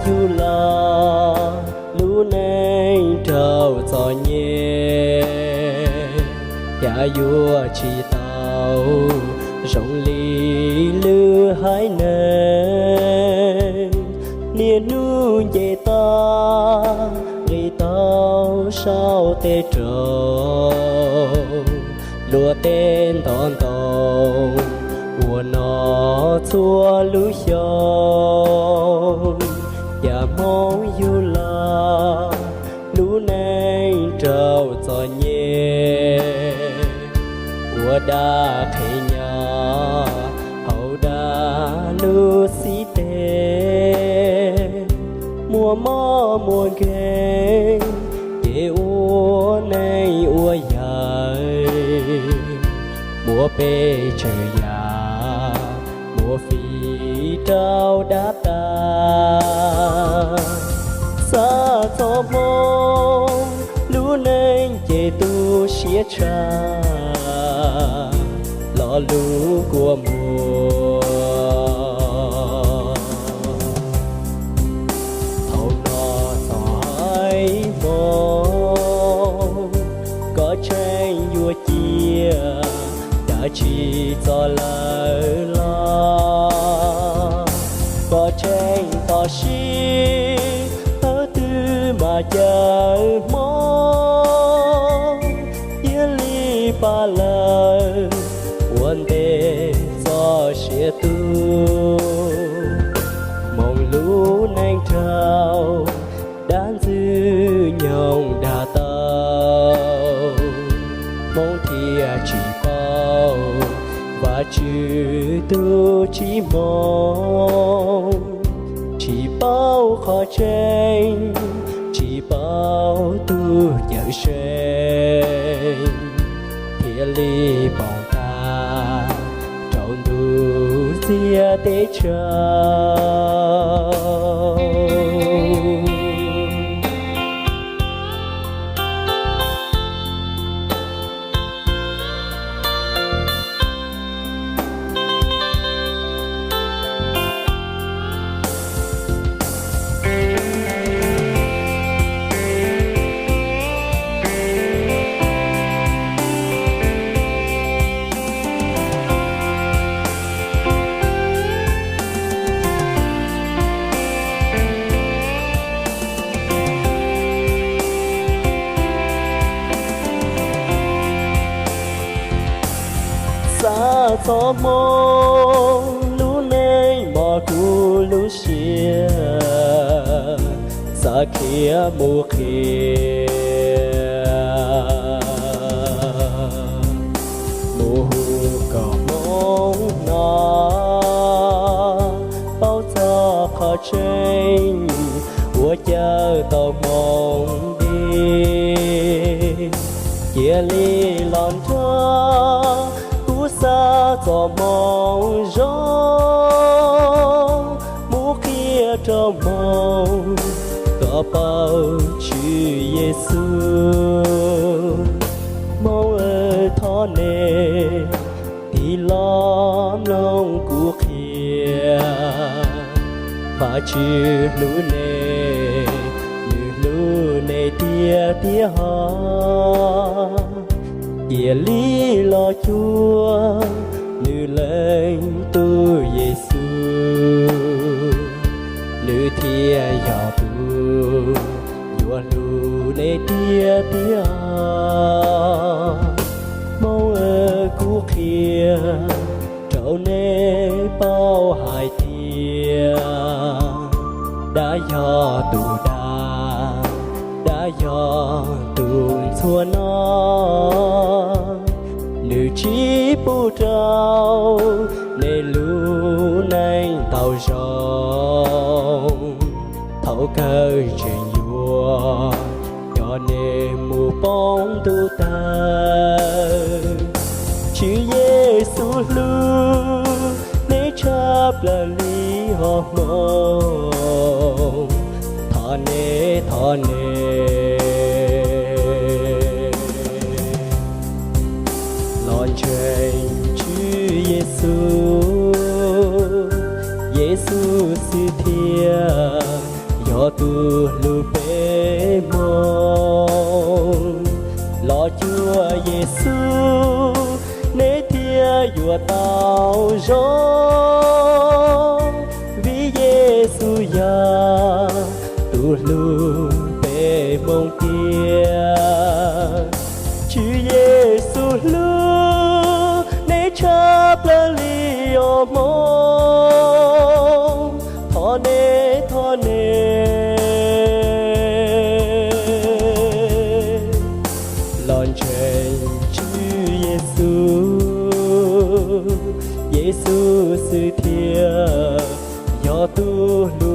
yug los lub neej raug txom nyem, cas yuav tsis tau zoo li lwm haiv neeg. Niaj hnub nce toj nqis tau saum tej roob, luag tej ntov ntoo ua no txhua lub xyoo. Cas Hmoob yug los lub neej raug txom nyem, ua dab qhia nyob hauv dab lub xib teg, muaj mob muaj nkeeg ces ua neej ua yaig, muab peb tsaug yam muab fij rau dab tas. Xav txog Hmoob lub neej ces tu siab tshaj, lo lus kua muag. Thaum no txog haiv Hmoob, koj tseem yuav cia dab tsi txog lawm los? Koj tseem tos sib hawb twg mas caw Hmoob, cia li pab lawv ua ntej txoj sia tu. Hmoob lub neej raug dab ntxwg nyoog dag tau, Hmoob thiaj tsis paub Vajtswv tus tsis hmoov, tsis paub qhov tseeb, tsis paub tus Cawmseej, thiaj li poob tag rau ntuj txiag teb tsaus. Xav txog Hmoob lub neej mos kuv lub siab, xav khiav mus qhia, mus hu kom Hmoob hnov, paub txog qhov tseeb uas caw tau Hmoob dim. Cia li los nrog kuv xa txoj moo zoo, mus qhia rau Hmoob kom paub Tswv Yexus. Hmoob aw, thov nej tig los mloog kuv qhia. Vajtswv hlub nej, nws hlub nej tiag tiag hos, cia li los cuag nws leej tub Yexus, nws thiaj yog tus yuav hlub nej tiag tiag. Hmoob aw, kuv qhia rau nej paub hais tias dab yog tus dag, dab yog tus ntxhua no, nws tsis pub rau nej lub neej tau zoo. Thaum kawg tseem yuav coj nej mus poob ntuj tawg. Tswv Yexus hlub nej tshaj plaws li hos Hmoob, thov nej, thov nej los ntseeg Tswv Yexus. Yexus xwb thiaj Yog tus hlub peb hmoob, los cuag Yexus, neb thiaj yuav tau zoo, vim Yexus yog tus hlub peb hmoob tiag. Tswv Yexus hlub neb tshaj plaws li os hmoob, thov neb, thov neb los ntseeg Tswv Yexus. Yexus xwb thiaj yog tus hlub